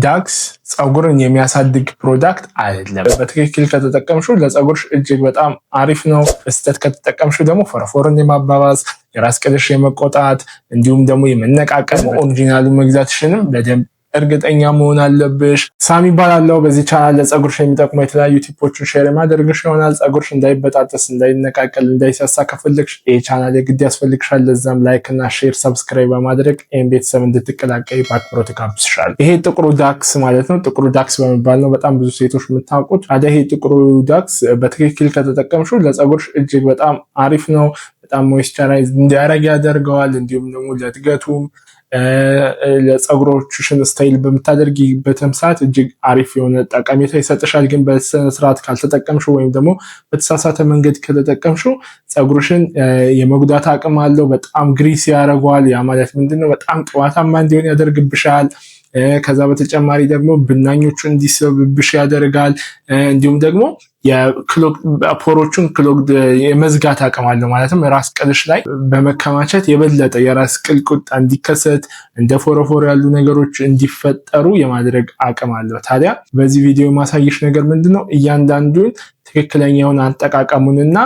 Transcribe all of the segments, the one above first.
ዳክስ ፀጉርን የሚያሳድግ product አይደለም። በትክክል ከተጠቀምሽው ለፀጉርሽ እጅግ በጣም አሪፍ ነው። በስህተት ከተጠቀምሽው ደግሞ ፎረፎርን የማባባስ፣ የራስ ቅልሽ የመቆጣት እንዲሁም ደግሞ የመነቃቀል፣ original ኡ መግዛትሽንም በደንብ እርግጠኛ መሆን አለብሽ። ሳሚ እባላለሁ። በዚህ ቻናል ለፀጉርሽ የሚጠቅሙ የተለያዩ tip ኦችን share የማደርግሽ ይሆናል። ፀጉርሽ እንዳይበጣጠስ፣ እንዳይነቃቀል፣ እንዳይሳሳ ከፈለግሽ ይህ ቻናል የግድ ያስፈልግሻል። ለዛም like እና share፣ subscribe በማድረግ ይህን ቤተሰብ እንድትቀላቀይ በአክብሮት እጋብዝሻለሁ። ይሄ ጥቁሩ ዳክስ ማለት ነው። ጥቁሩ ዳክስ በመባል ነው በጣም ብዙ ሴቶች የምታውቁት። ታዲያ ይሄ ጥቁሩ ዳክስ በትክክል ከተጠቀምሽው ለፀጉርሽ እጅግ በጣም አሪፍ ነው። በጣም moisturize እንዲያደርግ ያደርገዋል። እንዲሁም ደግሞ ለእድገቱም ለፀጉሮችሽን style በምታደርጊበትም ሰዓት እጅግ አሪፍ የሆነ ጠቀሜታ ይሰጥሻል። ግን በስነ ስርዓት ካልተጠቀምሽው ወይም ደግሞ በተሳሳተ መንገድ ከተጠቀምሽው ፀጉርሽን የመጉዳት አቅም አለው። በጣም grease ያደርገዋል። ያ ማለት ምንድነው? በጣም ቅባታማ እንዲሆን ያደርግብሻል። ከዛ በተጨማሪ ደግሞ ብናኞቹን እንዲስብብሽ ያደርጋል። እንዲሁም ደግሞ pore ኦቹን clogged የመዝጋት አቅም አለው። ማለትም ራስ ቅልሽ ላይ በመከማቸት የበለጠ የራስ ቅል ቁጣ እንዲከሰት፣ እንደ ፎረፎር ያሉ ነገሮች እንዲፈጠሩ የማድረግ አቅም አለው። ታዲያ በዚህ ቪዲዮ የማሳይሽ ነገር ምንድነው? እያንዳንዱን ትክክለኛውን አጠቃቀሙንና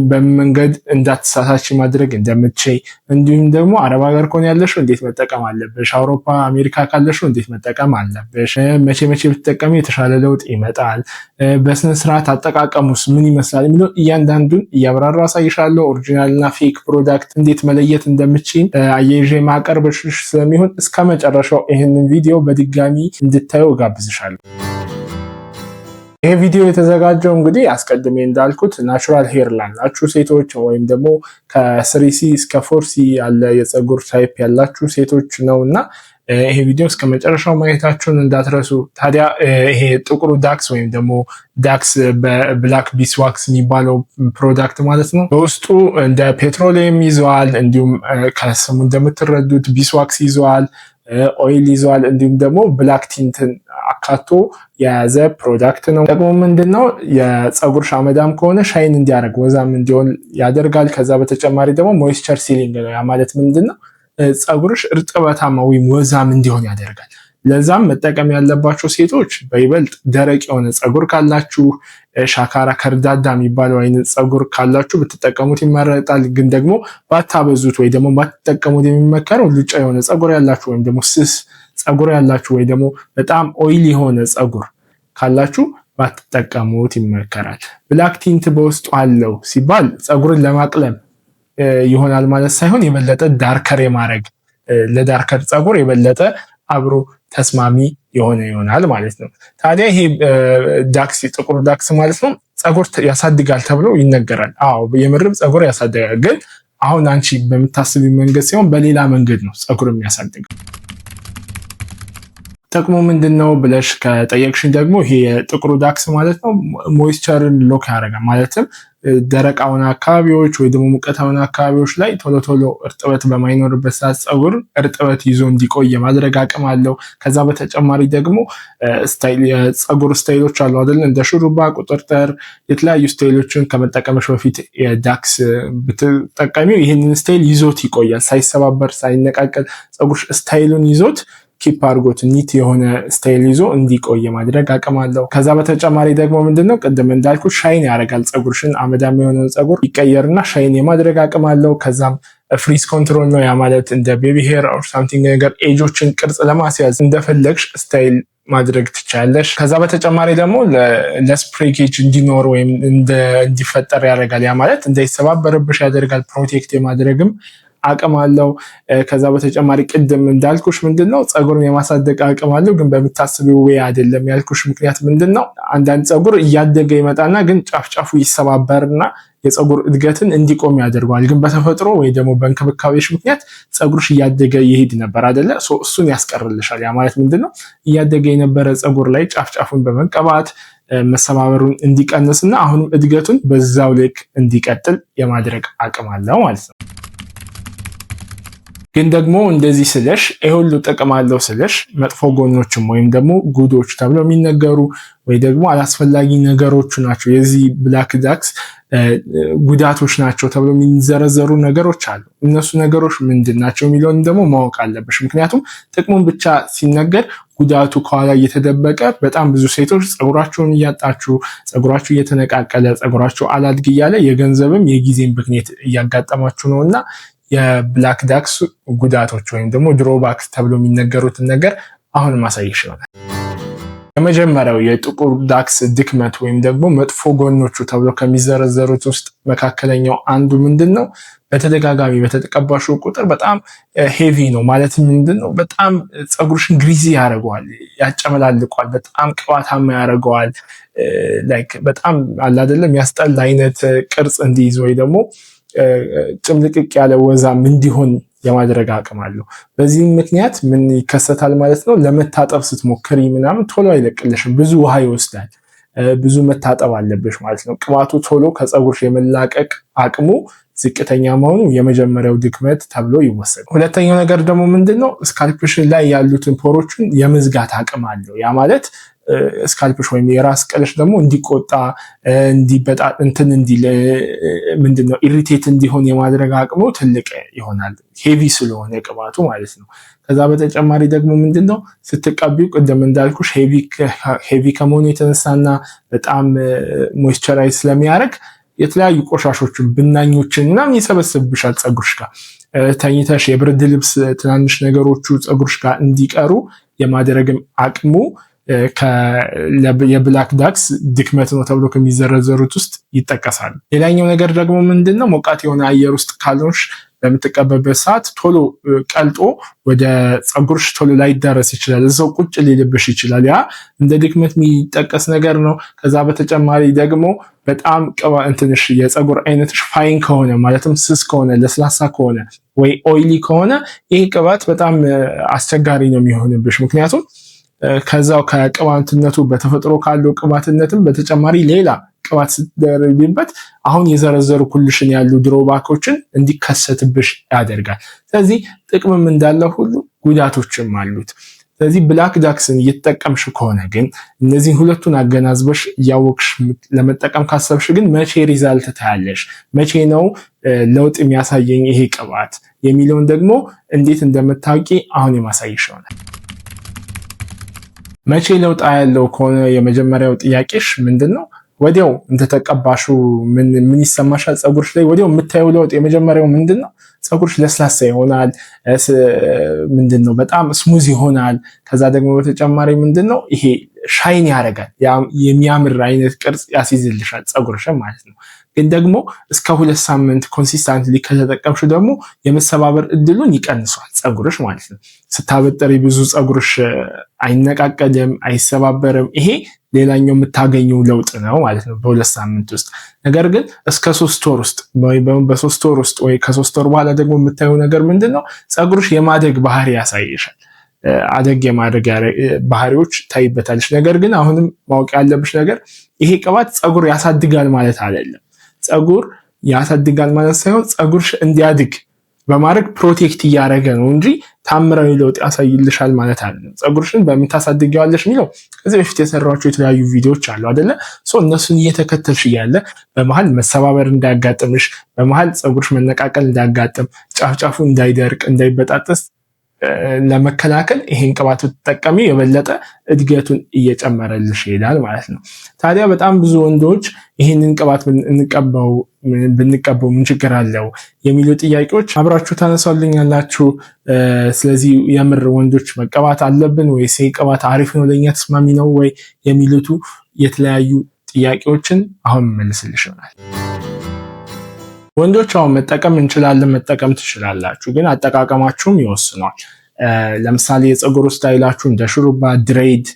በምን መንገድ እንዳትሳሳች ማድረግ እንደምትችይ፣ እንዲሁም ደግሞ አረብ ሀገር ከሆነ ያለሽው እንዴት መጠቀም አለብሽ፣ አውሮፓ አሜሪካ ካለሽው እንዴት መጠቀም አለብሽ፣ መቼ መቼ ብትጠቀሚ የተሻለ ለውጥ ይመጣል፣ በስነ ስርዓት አጠቃቀሙስ ምን ይመስላል የሚለው እያንዳንዱን እያብራራሁ አሳይሻለሁ። Original እና fake product እንዴት መለየት እንደምትችይ አያይዤ ማቀርብሽ ስለሚሆን እስከ መጨረሻው ይህንን ቪዲዮ በድጋሚ እንድታዩ እጋብዝሻለሁ። ይሄ ቪዲዮ የተዘጋጀው እንግዲህ አስቀድሜ እንዳልኩት natural hair ላላችሁ ሴቶች ወይም ደግሞ ከ 3C እስከ 4C ያለ የፀጉር type ያላችሁ ሴቶች ነው እና ይሄ ቪዲዮ እስከ መጨረሻው ማየታችሁን እንዳትረሱ። ታዲያ ይሄ ጥቁሩ ዳክስ ወይም ደግሞ ዳክስ በ black beeswax የሚባለው product ማለት ነው፣ በውስጡ እንደ ፔትሮሊየም ይዘዋል። እንዲሁም ከስሙ እንደምትረዱት beeswax ይዘዋል፣ oil ይዘዋል። እንዲሁም ደግሞ black tint ን አካቶ የያዘ product ነው። ደግሞ ምንድነው? የፀጉር አመዳም ከሆነ shine እንዲያደርግ፣ ወዛም እንዲሆን ያደርጋል። ከዛ በተጨማሪ ደግሞ moisture sealing ነው። ያ ማለት ምንድነው? ፀጉርሽ እርጥበታማ ወይም ወዛም እንዲሆን ያደርጋል። ለዛም መጠቀም ያለባቸው ሴቶች በይበልጥ ደረቅ የሆነ ፀጉር ካላችሁ፣ ሻካራ ከርዳዳ የሚባለው አይነት ፀጉር ካላችሁ ብትጠቀሙት ይመረጣል። ግን ደግሞ ባታበዙት ወይ ደግሞ ባትጠቀሙት የሚመከረው ሉጫ የሆነ ፀጉር ያላችሁ ወይም ደግሞ ስስ ፀጉር ያላችሁ ወይ ደግሞ በጣም oily የሆነ ፀጉር ካላችሁ ባትጠቀሙት ይመከራል። Black tint በውስጡ አለው ሲባል ፀጉርን ለማቅለም ይሆናል ማለት ሳይሆን የበለጠ darker የማድረግ፣ ለ darker ፀጉር የበለጠ አብሮ ተስማሚ የሆነ ይሆናል ማለት ነው። ታዲያ ይሄ ዳክስ፣ ጥቁር ዳክስ ማለት ነው፣ ፀጉር ያሳድጋል ተብሎ ይነገራል። አዎ፣ የምርም ፀጉር ያሳድጋል። ግን አሁን አንቺ በምታስቢው መንገድ ሳይሆን በሌላ መንገድ ነው ፀጉር የሚያሳድገው። ጥቅሙ ምንድን ነው ብለሽ ከጠየቅሽኝ ደግሞ ይሄ የጥቁሩ ዳክስ ማለት ነው moisture ን lock ያደርጋል። ማለትም ደረቃውን አካባቢዎች ወይ ደግሞ ሙቀታውን አካባቢዎች ላይ ቶሎ ቶሎ እርጥበት በማይኖርበት ሰዓት ፀጉር እርጥበት ይዞ እንዲቆይ የማድረግ አቅም አለው። ከዛ በተጨማሪ ደግሞ የፀጉር style ኦች አሉ አይደል? እንደ ሹሩባ፣ ቁጥርጥር፣ የተለያዩ style ኦችን ከመጠቀምሽ በፊት የዳክስ ብትጠቀሚው ይህንን style ይዞት ይቆያል። ሳይሰባበር፣ ሳይነቃቀል ፀጉርሽ style ኡን ይዞት፣ keep አድርጎት neat የሆነ style ይዞ እንዲቆይ የማድረግ አቅም አለው። ከዛ በተጨማሪ ደግሞ ምንድነው? ቅድም እንዳልኩ shine ያደርጋል። ፀጉርሽን፣ አመዳም የሆነውን ፀጉር ይቀየርና shine የማድረግ አቅም አለው። ከዛም frizz control ነው። ያ ማለት እንደ baby hair or something ነገር edge ኦችን ቅርጽ ለማስያዝ እንደፈለግሽ style ማድረግ ትችያለሽ። ከዛ በተጨማሪ ደግሞ less breakage እንዲኖር ወይም እንዲፈጠር ያደርጋል። ያ ማለት እንዳይሰባበርብሽ ያደርጋል። Protect የማድረግም አቅም አለው። ከዛ በተጨማሪ ቅድም እንዳልኩሽ ምንድን ነው፣ ፀጉርን የማሳደግ አቅም አለው፣ ግን በምታስቢው way አይደለም ያልኩሽ ምክንያት ምንድን ነው? አንዳንድ ፀጉር እያደገ ይመጣና ግን ጫፍ ጫፉ ይሰባበርና የፀጉር እድገትን እንዲቆም ያደርገዋል። ግን በተፈጥሮ ወይ ደግሞ በእንክብካቤሽ ምክንያት ፀጉርሽ እያደገ ይሄድ ነበር አይደለ? እሱን ያስቀርልሻል። ያ ማለት ምንድን ነው? እያደገ የነበረ ፀጉር ላይ ጫፍ ጫፉን በመቀባት መሰባበሩን እንዲቀንስና አሁንም እድገቱን በዛው ልክ እንዲቀጥል የማድረግ አቅም አለው ማለት ነው። ግን ደግሞ እንደዚህ ስልሽ፣ ይሄ ሁሉ ጥቅም አለው ስልሽ፣ መጥፎ ጎኖችም ወይም ደግሞ ጉዶች ተብለው የሚነገሩ ወይ ደግሞ አላስፈላጊ ነገሮቹ ናቸው። የዚህ black ዳክስ ጉዳቶች ናቸው ተብሎ የሚዘረዘሩ ነገሮች አሉ። እነሱ ነገሮች ምንድን ናቸው የሚለውን ደግሞ ማወቅ አለብሽ። ምክንያቱም ጥቅሙን ብቻ ሲነገር ጉዳቱ ከኋላ እየተደበቀ በጣም ብዙ ሴቶች ፀጉራቸውን እያጣችሁ፣ ፀጉራችሁ እየተነቃቀለ፣ ፀጉራችሁ አላድግ እያለ የገንዘብም የጊዜም ብክነት እያጋጠማችሁ ነው። እና የ black ዳክስ ጉዳቶች ወይም ደግሞ drawbacks ተብሎ የሚነገሩትን ነገር አሁን ማሳየሽ ይሆናል። የመጀመሪያው የጥቁር ዳክስ ድክመት ወይም ደግሞ መጥፎ ጎኖቹ ተብሎ ከሚዘረዘሩት ውስጥ መካከለኛው አንዱ ምንድን ነው? በተደጋጋሚ በተቀባሽው ቁጥር በጣም heavy ነው። ማለት ምንድን ነው? በጣም ፀጉርሽን greasy ያደርገዋል፣ ያጨመላልቋል፣ በጣም ቅባታማ ያደርገዋል። Like በጣም አለ አይደለም ያስጠላ አይነት ቅርጽ እንዲይዝ ወይ ደግሞ ጭምልቅቅ ያለ ወዛም እንዲሆን የማድረግ አቅም አለው። በዚህም ምክንያት ምን ይከሰታል ማለት ነው? ለመታጠብ ስትሞክሪ ምናምን ቶሎ አይለቅልሽም፣ ብዙ ውሃ ይወስዳል፣ ብዙ መታጠብ አለብሽ ማለት ነው። ቅባቱ ቶሎ ከፀጉርሽ የመላቀቅ አቅሙ ዝቅተኛ መሆኑ የመጀመሪያው ድክመት ተብሎ ይወሰዳል። ሁለተኛው ነገር ደግሞ ምንድን ነው? Scalp ሽ ላይ ያሉትን pore ኦችን የመዝጋት አቅም አለው። ያ ማለት scalp ሽ ወይም የራስ ቅልሽ ደግሞ እንዲቆጣ፣ እንዲበጣ፣ እንትን እንዲል፣ ምንድን ነው irritate እንዲሆን የማድረግ አቅሙ ትልቅ ይሆናል። Heavy ስለሆነ ቅባቱ ማለት ነው። ከዛ በተጨማሪ ደግሞ ምንድን ነው፣ ስትቀቢው ቅድም እንዳልኩሽ heavy ከመሆኑ የተነሳና በጣም moisturize ስለሚያደርግ የተለያዩ ቆሻሾችን፣ ብናኞችን ምናምን ይሰበስብብሻል። ፀጉርሽ ጋር ተኝተሽ የብርድ ልብስ ትናንሽ ነገሮቹ ፀጉርሽ ጋር እንዲቀሩ የማድረግም አቅሙ የ black ዳክስ ድክመት ነው ተብሎ ከሚዘረዘሩት ውስጥ ይጠቀሳሉ። ሌላኛው ነገር ደግሞ ምንድን ነው? ሞቃት የሆነ አየር ውስጥ ካልሆንሽ በምትቀበበት ሰዓት ቶሎ ቀልጦ ወደ ፀጉርሽ ቶሎ ላይዳረስ ይችላል። እዛው ቁጭ ሊልብሽ ይችላል። ያ እንደ ድክመት የሚጠቀስ ነገር ነው። ከዛ በተጨማሪ ደግሞ በጣም ቅባ እንትንሽ የፀጉር አይነትሽ fine ከሆነ፣ ማለትም ስስ ከሆነ፣ ለስላሳ ከሆነ ወይ oily ከሆነ ይህ ቅባት በጣም አስቸጋሪ ነው የሚሆንብሽ። ምክንያቱም ከዛው ከቅባትነቱ፣ በተፈጥሮ ካለው ቅባትነትም በተጨማሪ ሌላ ቅባት ስትደርቢበት አሁን የዘረዘርኩልሽን ያሉ drawback ኦችን እንዲከሰትብሽ ያደርጋል። ስለዚህ ጥቅምም እንዳለ ሁሉ ጉዳቶችም አሉት። ስለዚህ black ዳክስን እየተጠቀምሽ ከሆነ ግን እነዚህን ሁለቱን አገናዝበሽ እያወቅሽ ለመጠቀም ካሰብሽ ግን መቼ result ታያለሽ፣ መቼ ነው ለውጥ የሚያሳየኝ ይሄ ቅባት የሚለውን ደግሞ እንዴት እንደምታውቂ አሁን የማሳይሽ ይሆናል። መቼ ለውጥ ያለው ከሆነ የመጀመሪያው ጥያቄሽ ምንድን ነው? ወዲያው እንደተቀባሹ ምን ምን ይሰማሻል? ፀጉርሽ ላይ ወዲያው የምታየው ለውጥ የመጀመሪያው ምንድን ነው? ፀጉርሽ ለስላሳ ይሆናል። ምንድን ነው፣ በጣም smooth ይሆናል። ከዛ ደግሞ በተጨማሪ ምንድን ነው፣ ይሄ shine ያደርጋል። የሚያምር አይነት ቅርጽ ያስይዝልሻል ፀጉርሽን ማለት ነው። ግን ደግሞ እስከ 2 ሳምንት consistently ከተጠቀምሽ ደግሞ የመሰባበር እድሉን ይቀንሷል ፀጉርሽ ማለት ነው። ስታበጠሪ ብዙ ፀጉርሽ አይነቃቀልም፣ አይሰባበርም። ይሄ ሌላኛው የምታገኘው ለውጥ ነው ማለት ነው በ2 ሳምንት ውስጥ። ነገር ግን እስከ 3 ወር ውስጥ ወይ በ3 ወር ውስጥ ወይ ከ3 ወር በኋላ ደግሞ የምታየው ነገር ምንድን ነው? ፀጉርሽ የማደግ ባህሪ ያሳይሻል። አደግ የማድረግ ባህሪዎች ታይበታለች። ነገር ግን አሁንም ማወቅ ያለብሽ ነገር ይሄ ቅባት ፀጉር ያሳድጋል ማለት አይደለም። ፀጉር ያሳድጋል ማለት ሳይሆን ፀጉርሽ እንዲያድግ በማድረግ protect እያደረገ ነው እንጂ ታምራዊ ለውጥ ያሳይልሻል ማለት አይደለም። ፀጉርሽን በምን ታሳድጊዋለሽ የሚለው ከዚህ በፊት የሰራኋቸው የተለያዩ ቪዲዮዎች አሉ አይደለ? So እነሱን እየተከተልሽ እያለ በመሀል መሰባበር እንዳያጋጥምሽ፣ በመሀል ፀጉርሽ መነቃቀል እንዳያጋጥም፣ ጫፍጫፉ እንዳይደርቅ፣ እንዳይበጣጠስ ለመከላከል ይሄን ቅባት ብትጠቀሚ የበለጠ እድገቱን እየጨመረልሽ ይሄዳል ማለት ነው። ታዲያ በጣም ብዙ ወንዶች ይህንን ቅባት እንቀባው ብንቀባው ምን ችግር አለው የሚሉ ጥያቄዎች አብራችሁ ታነሳልኛላችሁ። ስለዚህ የምር ወንዶች መቀባት አለብን ወይ፣ ይሄ ቅባት አሪፍ ነው፣ ለእኛ ተስማሚ ነው ወይ የሚሉቱ የተለያዩ ጥያቄዎችን አሁን መልስልሽ ይሆናል። ወንዶች አሁን መጠቀም እንችላለን፣ መጠቀም ትችላላችሁ፣ ግን አጠቃቀማችሁም ይወስነዋል። ለምሳሌ የፀጉር style ኣችሁ እንደ ሹሩባ፣ dread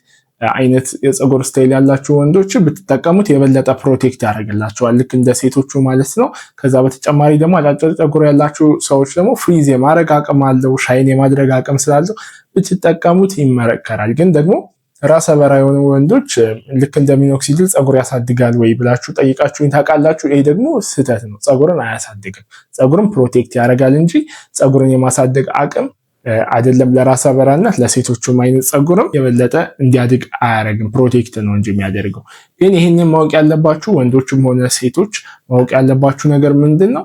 አይነት የፀጉር style ያላችሁ ወንዶች ብትጠቀሙት የበለጠ protect ያደርግላችኋል፣ ልክ እንደ ሴቶቹ ማለት ነው። ከዛ በተጨማሪ ደግሞ አጫጭር ፀጉር ያላችሁ ሰዎች ደግሞ frizz የማድረግ አቅም አለው፣ shine የማድረግ አቅም ስላለው ብትጠቀሙት ይመረከራል። ግን ደግሞ ራሰ በራ የሆኑ ወንዶች ልክ እንደ minoxidil ፀጉር ያሳድጋል ወይ ብላችሁ ጠይቃችሁኝ ታውቃላችሁ? ይሄ ደግሞ ስህተት ነው። ፀጉርን አያሳድግም። ፀጉርን protect ያደርጋል እንጂ ፀጉርን የማሳደግ አቅም አይደለም ለራሰ በራነት ለሴቶቹም አይነት ፀጉርም የበለጠ እንዲያድግ አያደርግም። Protect ነው እንጂ የሚያደርገው። ግን ይህንን ማወቅ ያለባችሁ ወንዶችም ሆነ ሴቶች ማወቅ ያለባችሁ ነገር ምንድን ነው?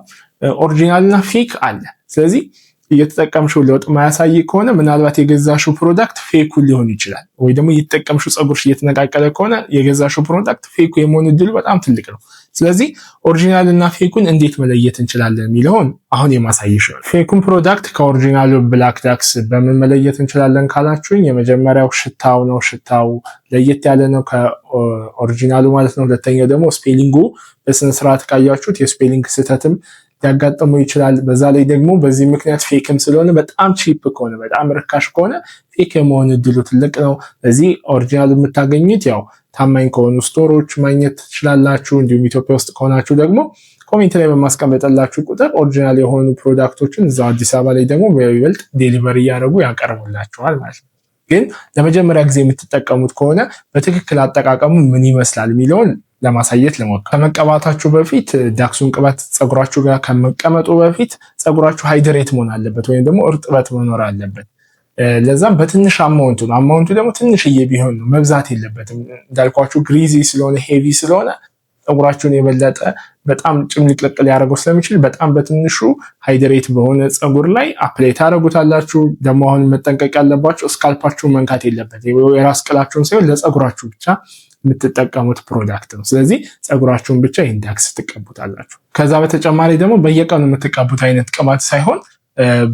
Original ና fake አለ። ስለዚህ እየተጠቀምሽው ለውጥ ማያሳይ ከሆነ ምናልባት የገዛሽው product fake ኡ ሊሆን ይችላል። ወይ ደግሞ እየተጠቀምሽው ፀጉርሽ እየተነቃቀለ ከሆነ የገዛሽው product fake ኡ የመሆን እድሉ በጣም ትልቅ ነው። ስለዚህ original እና fake ኡን እንዴት መለየት እንችላለን የሚለውን አሁን የማሳይሽ ነው። Fake ኡን product ከ original ኡ Black Dax በምን መለየት እንችላለን ካላችሁኝ፣ የመጀመሪያው ሽታው ነው። ሽታው ለየት ያለ ነው ከ original ኡ ማለት ነው። ሁለተኛው ደግሞ spelling ኡ በስነስርዓት ካያችሁት የ spelling ስህተትም ሊያጋጥመው ይችላል። በዛ ላይ ደግሞ በዚህ ምክንያት fake ም ስለሆነ በጣም cheap ከሆነ፣ በጣም ርካሽ ከሆነ fake የመሆን እድሉ ትልቅ ነው። በዚህ original የምታገኙት ያው ታማኝ ከሆኑ store ኦች ማግኘት ትችላላችሁ። እንዲሁም ኢትዮጵያ ውስጥ ከሆናችሁ ደግሞ comment ላይ በማስቀመጥላችሁ ቁጥር original የሆኑ product ኦችን እዛው አዲስ አበባ ላይ ደግሞ በይበልጥ delivery እያደረጉ ያቀርቡላችኋል ማለት ነው። ግን ለመጀመሪያ ጊዜ የምትጠቀሙት ከሆነ በትክክል አጠቃቀሙ ምን ይመስላል የሚለውን ለማሳየት ልሞክር። ከመቀባታችሁ በፊት፣ ዳክሱን ቅባት ፀጉራችሁ ጋር ከመቀመጡ በፊት ፀጉራችሁ hydrate መሆን አለበት ወይም ደግሞ እርጥበት መኖር አለበት። ለዛም በትንሽ amount ኡ ነው። Amount ኡ ደግሞ ትንሽዬ ቢሆን ነው፣ መብዛት የለበትም። እንዳልኳችሁ greasy ስለሆነ፣ heavy ስለሆነ ፀጉራችሁን የበለጠ በጣም ጭምልቅልቅ ሊያደርገው ስለሚችል በጣም በትንሹ hydrate በሆነ ፀጉር ላይ apply ታደርጉታላችሁ። ደግሞ አሁን መጠንቀቅ ያለባችሁ scalp ኣችሁን መንካት የለበት፣ የራስ ቅላችሁን ሳይሆን ለፀጉራችሁ ብቻ የምትጠቀሙት product ነው። ስለዚህ ፀጉራችሁን ብቻ ይህን ዳክስ ትቀቡታላችሁ። ከዛ በተጨማሪ ደግሞ በየቀኑ የምትቀቡት አይነት ቅባት ሳይሆን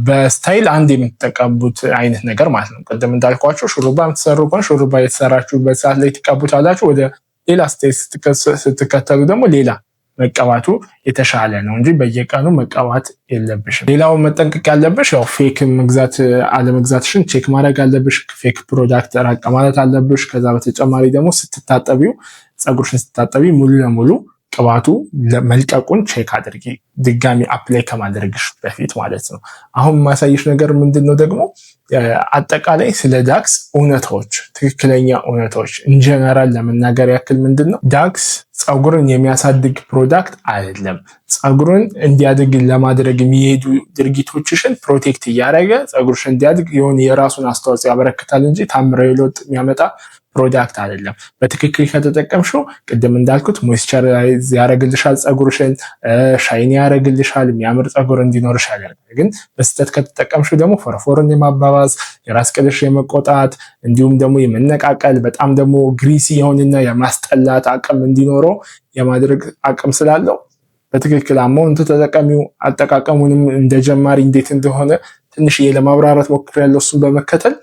በ style አንድ የምትጠቀሙት አይነት ነገር ማለት ነው። ቅድም እንዳልኳችሁ ሹሩባ የምትሰሩ ከሆነ ሹሩባ የተሰራችሁበት ሰዓት ላይ ትቀቡታላችሁ። ወደ ሌላ style ስትከተሉ ደግሞ ሌላ መቀባቱ የተሻለ ነው እንጂ በየቀኑ መቀባት የለብሽም። ሌላው መጠንቀቅ ያለብሽ ያው fake መግዛት አለመግዛትሽን check ማድረግ አለብሽ። Fake product ራቅ ማለት አለብሽ። ከዛ በተጨማሪ ደግሞ ስትታጠቢው፣ ፀጉርሽን ስታጠቢ ሙሉ ለሙሉ ቅባቱ መልቀቁን check አድርጊ፣ ድጋሚ apply ከማድረግሽ በፊት ማለት ነው። አሁን የማሳይሽ ነገር ምንድን ነው ደግሞ አጠቃላይ ስለ ዳክስ እውነታዎች፣ ትክክለኛ እውነታዎች in general ለመናገር ያክል ምንድን ነው፣ ዳክስ ፀጉርን የሚያሳድግ product አይደለም። ፀጉርን እንዲያድግ ለማድረግ የሚሄዱ ድርጊቶችሽን protect እያደረገ ፀጉርሽን እንዲያድግ የሆነ የራሱን አስተዋጽኦ ያበረክታል እንጂ ታምራዊ ለውጥ የሚያመጣ product አይደለም። በትክክል ከተጠቀምሽው ቅድም እንዳልኩት moisturize ያደርግልሻል፣ ፀጉርሽን shine ያደርግልሻል፣ የሚያምር ፀጉር እንዲኖርሽ ያደርጋል። ግን በስህተት ከተጠቀምሽው ደግሞ ፎረፎርን የማባባስ፣ የራስ ቅልሽ የመቆጣት፣ እንዲሁም ደግሞ የመነቃቀል፣ በጣም ደግሞ greasy የሆንና የማስጠላት አቅም እንዲኖረው የማድረግ አቅም ስላለው በትክክል amount ተጠቀሚው። አጠቃቀሙንም እንደ ጀማሪ እንዴት እንደሆነ ትንሽዬ ለማብራራት ሞክሬያለሁ። እሱን በመከተል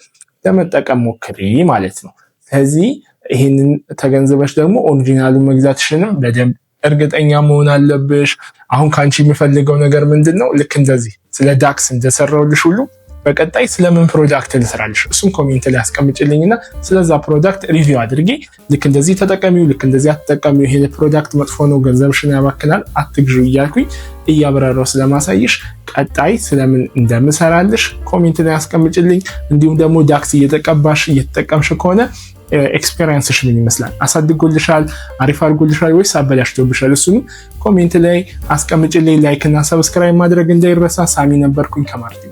ለመጠቀም ሞክሪ ማለት ነው። ስለዚህ ይህንን ተገንዝበሽ ደግሞ original ኡ መግዛትሽንም በደንብ እርግጠኛ መሆን አለብሽ። አሁን ከአንቺ የምፈልገው ነገር ምንድን ነው? ልክ እንደዚህ ስለ ዳክስ እንደሰራውልሽ ሁሉ በቀጣይ ስለምን product ልስራልሽ እሱም comment ላይ አስቀምጭልኝና ስለዛ product review አድርጌ ልክ እንደዚህ ተጠቀሚው፣ ልክ እንደዚህ አትጠቀሚው፣ ይሄ product መጥፎ ነው፣ ገንዘብሽን ያባክናል፣ አትግዢው እያልኩኝ እያብራራው ስለማሳይሽ ቀጣይ ስለምን እንደምሰራልሽ comment ላይ አስቀምጭልኝ። እንዲሁም ደግሞ ዳክስ እየተቀባሽ እየተጠቀምሽ ከሆነ experience ሽ ምን ይመስላል? አሳድጎልሻል? አሪፍ አድርጎልሻል ወይስ አበላሽቶብሻል? እሱንም comment ላይ አስቀምጭልኝ። Like እና subscribe ማድረግ እንዳይረሳ። ሳሚ ነበርኩኝ ከማርቲ።